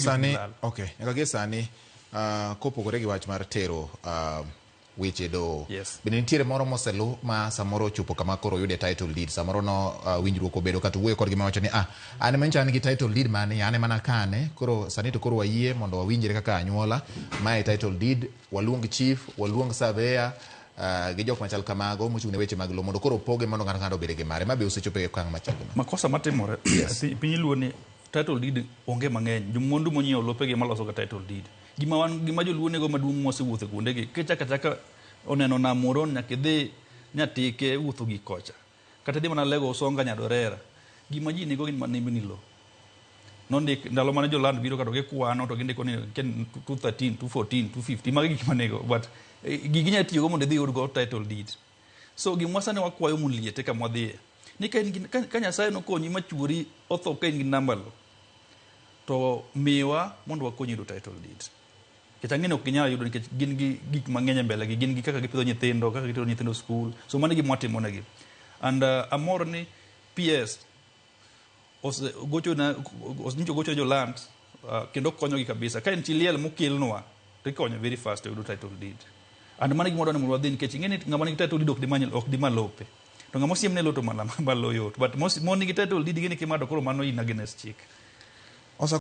Sani, okay, nyaka gie sani kopogore gi wach mar tero weche doho. Bende nitiere moro moselu ma samoro ochopo kama koro oyude title deed, samoro no winjruok obedo kata wuoyo kodgi mawacho ni ah, an manyicha an gi title deed mane, an ema nakane, koro sani to koro wayie mondo wawinjre kaka anyuola, mae title deed, waluong chief, waluong surveyor, gi jok machal kamago mochung' ne weche mag lowo mondo koro opoge mondo ng'ato ng'ato obed gi mare. Ma be osechopo e okang' machal kama. Makosa matimore e piny luo ni title deed onge mang'eny. Jomwandu monyiewo lopegi ema loso ga title deed. Gima wan gima joluo nego maduong' mwasewuotho kuondegi kichako achaka oneno nam Muron nyaka idhi Nyatike wuotho gi kocha. Kata idhi mana Lego Usonga Nyadorera. Gima ji nigo gin nembni lowo. Nondik ndalo mane joland biro ka to gikwano to gindiko ni 213, 214, 250 magi gik manego but gigi inyalo tiyogo mondo idhi iyud go title deed. So gima sani wakwayo muliete kama wadhiye ni ka in gi ka Nyasaye nokonyi ma chuori otho ka in gi namba lowo to miwa mondo wakonyi yudo title deed. Nikech ang'e ni ok ginyal yudo nikech gin gi gik mang'eny e mbele gi, gin gi kaka gipidho nyithindo, kaka gitero nyithindo skul. So mano e gima watimo negi. And amor ni PS ose gochona nyocha ogocho ne joland kendo konyogi kabisa. Ka en chi liel mokelnwa to ikonyo very fast e yudo title deed. And mano e gima wadwa ni mondo wadhi nikech ing'e ni ng'ama nigi title deed ok dimany ok dima lope. To ng'ama osiemne lowo to mana malo yot. But mon nigi title deed ing'e ni kimado koro mano in against chik.